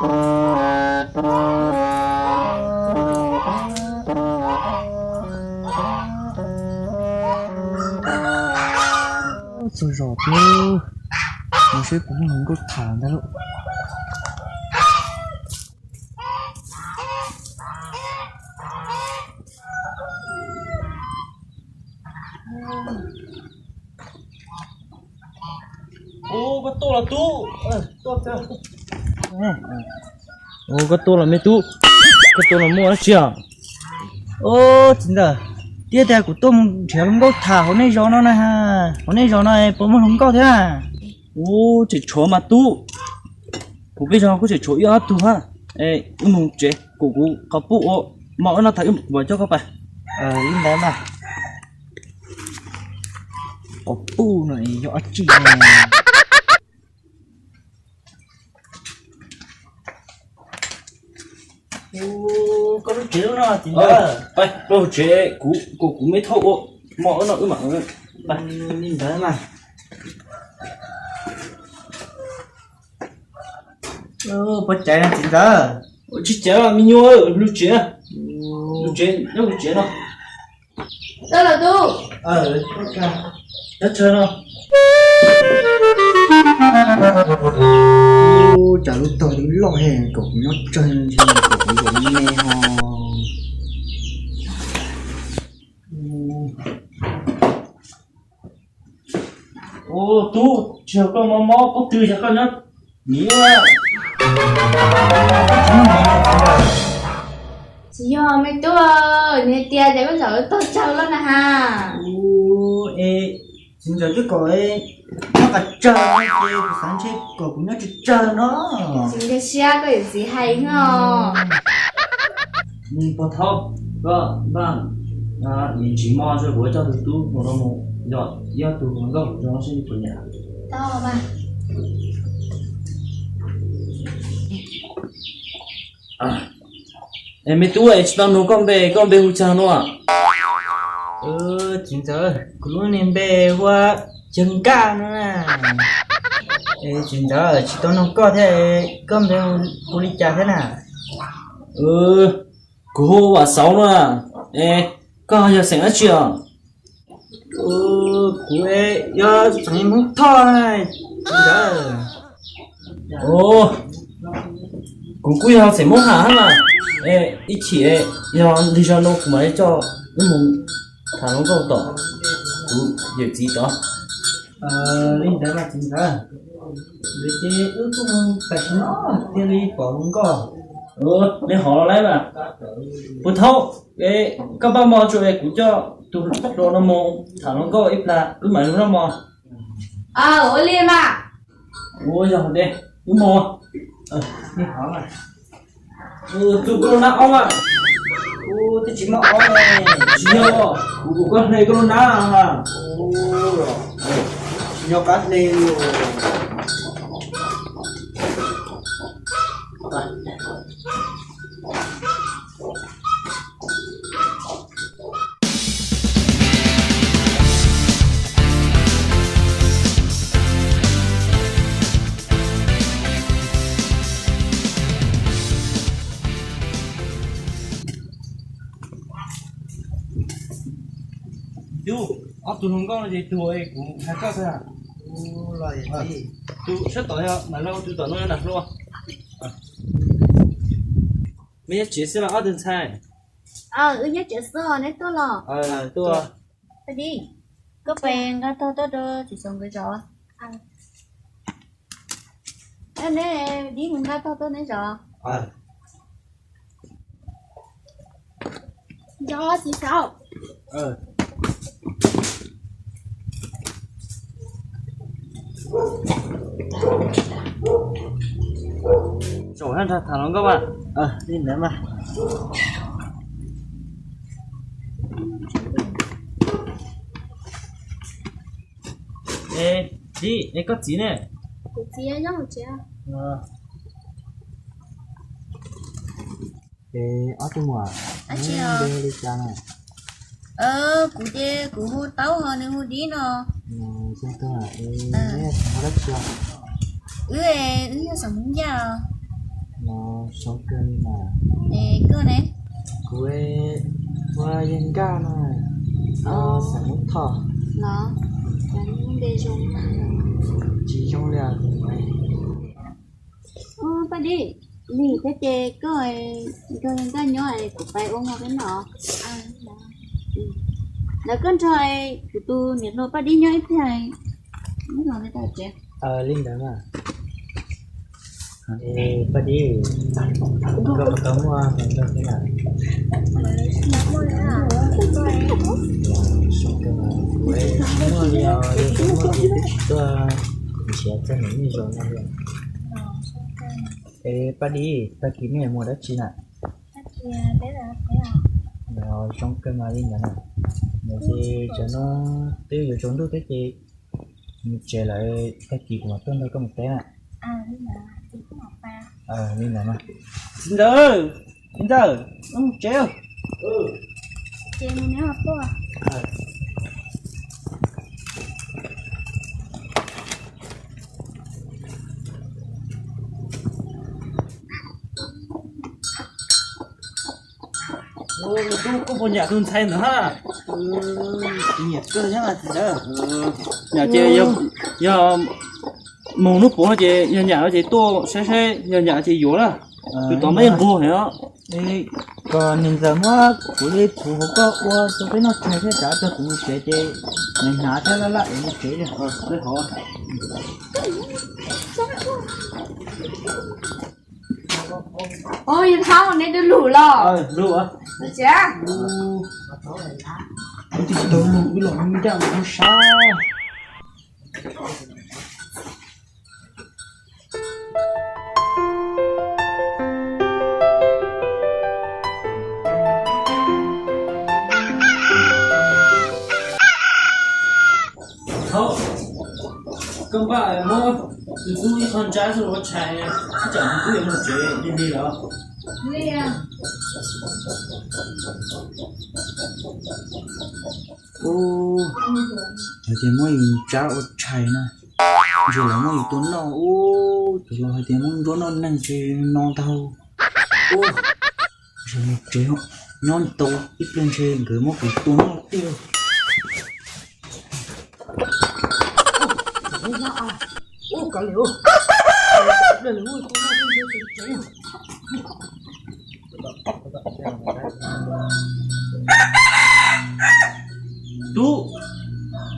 Txog zos thiab, mus seb puas muaj hluas nkauj tham ntag lauj. Ub, koj tuaj los tub. Ub, koj tuaj los me tub. Koj tuaj los muaj dab tsi os? Ub, txiv ntxawm, thiab tias kuv tuaj mus nrhiav hluas nkauj tham hauv nej zos no na. Hauv nej zos no puas muaj hluas nkauj thiab? Ub, tseem tshuav mas tub. Kuv peb zos kuj tseem tshuav ib ob tug hab. Wb mus tsev, kuv kuv qhov puj ua mov wb noj tag wb mam coj koj pais. Li ntawd mas. Qhov puj no yog dab tsi ne? Koj lub tsev lub no txiv ntxawm. Pais, koj lub tsev, kuv kuv kuv me thauj ua mov wb noj wb mam. Li ntawd mas. Pov caiv no txiv ntxawm. Tsis caiv os me nyuam, lub tsev, lub tsev nyob lub tsev no. Tub, tub, nyob tsawg no. Ub, cas lub tog lub loj he, kom kuv nyob tsawg ntsis kom kuv yuav me ho. Ub, tub, tsis yog koj mob mob pob tw, yog koj nyob miv. Tsis yog me tub, nws hais tias ces koj zaum lub tog tsawg loj na has. Ub, es txiv ntxawm twb kom nyob qas tsawg no ces kuv xav ntshe kom kuv nyob tsawg tsawg no. Tsis nkag siab koj yawm txiv hais no. Pog Thaub, koj npaj niam tsis mov tso, kuv coj tus tub hluas no mus yos ib ob tug hluas nkauj zoo seb puas nyiam. Es me tub, es tsis tau nug koj npe, koj npe hu caag no? Txiv ntxawm, kuv lub niag npe hu ua Cawg Nkaj no na. Es txiv ntxawm, tsis tau nug koj thiab, koj npe hu li cas thiab na? Kuv hu Vam Xauv no. Es koj yog xeem dab tsi os? Kuv yog xeem Hmoob Thoj na, txiv ntxawm. Kuv kuj yog xeem Hmoob Ham hab mas. Ib chim yog li zog no kuv mam li coj wb mus tham hluas nkauj tom kuv yawm txiv tod. Li ntawd mas txiv ntxawm, ces wb kuj mus tam sim no thiaj li pom hluas nkauj. Li hov los lawm mas. Puag thaub, koj npaj mov tso es kuv coj tus hluas no mus tham hluas nkauj ib plag wb mam li noj mov. Ua li mas. Ua yog de, wb mus. Tus koj lub nab ob mas. Twb tsis muaj ob ne. Tsis yog, kuv kuv koj hle koj lub nab mas. Tsis yog qab hle. Tub, ob tug hluas nkauj no ces tug kuv hais koj tag. Tus sab tom yog Nam Lauj, tus tom no yog Nam Hluas. Mej nyob tsev xwb los ob tug ntxhais? Wb nyob tsev xwb, neb tuaj los? Tuaj. Dib, koj pes nqa tog tuaj rau txiv xeem nkawd zov. Neb, Dib mus nqa tog tuaj neb zov. Zov txiv xeem. Zaum nrog tham hluas nkauj mas. Li ntawd mas. Dib, es koj txiv ne? Kuv txiv nyob hauv tsev. Es ob tug muam, neb npe hu li cas na? Kuv ces kuv hu Taub ho nws hu Dib no. Neb yog xeem dab tsi? Wb, wb yog xeem Hmoob Yaj os. Los zoo kawg li mas. Es koj ne? Kuv hu ua Yawg Nkaj no, xeem Hmoob Thoj. Los, npe zoo. Tsis zoo li os. Paj Dib, lig thiab ces koj nrog Yawg Nkaj nyob es kuv pais ua hmo peb noj. Lawv koj nrog kuv tus niam hluas Paj Dib nyob ib pliag, neb los li ntawd mas. Paj Dib, koj puas tau muaj hluas nraug thiab na? Muaj li os, muaj li os, muaj ces twb tsis tuaj nrhiav txog niam nej zaum no li. Es Paj Dib, tag kis nej mus dab tsi na? Zoo kawg mas li ntawd na. Ntawd ces tsam no twb yuav tsaus ntuj thiab ces mus tsev lawm, tag kis kuv mam tuaj nrog koj mus teb na. Li ntawd mas. Txiv ntxawm, txiv ntxawm, mus tsev. Tub, koj puas nyiam tus ntxhais ntawd na? Tsis nyiam kawg thiab mas txiv ntxawm. Nyiam ces yog mus hnub puav no ces yog nyiam no ces tuaj saib saib, yog nyiam ces yuav na. Tus tod mas yeej nquag heev os. Kom niam ntxawm muab kuv li txhuv hauv koj ua rau peb noj tshais thiab tsav tag kuv mus tsev ces nyiam hnyav thiab laj laj es mus tsev li. Yawg Thab, neb twb lug los? Lug. Wb twb tsis tau lug, wb los ncaj mus sab. Thaub, koj npaj muab tus tub ib qho ntsab xwb ua tshais, ib tsam tus tub yuav mus tsev lig lig los. Ub, hais tias muab yus ntsab ua tshais na, ntshe lawv muab yus tua noj. Ub, tus laus hais tias muab nruab noj neeg ces no ntag. Ub, ntshe mus tsev, nyob tau ib pliag ntshe nkawd muab kuv tua noj tiag. Tub,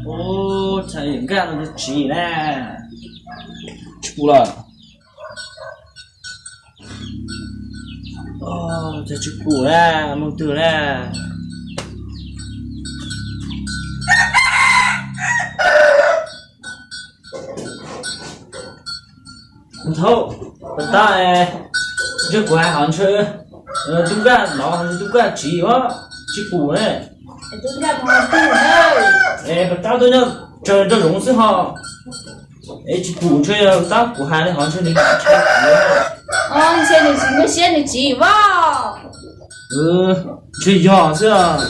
ub, tshais nkaj no tsiv na, tsis pum lawm. Cas tsis pum na, mus twg na? Thaub, pas tab, ntshe kuv hais hov ntshe tub nkaj no, tub nkaj tsiv os, tsis pum ne. Pas tab tuaj nyob tsawg nraum zoov xwb ho. Es tsis pum ntshe tab kuv hais li hov ntshe nws ntshai kuv. Ntshe nws tsis muaj siab nws tsiv os. Ntshe yog xwb os.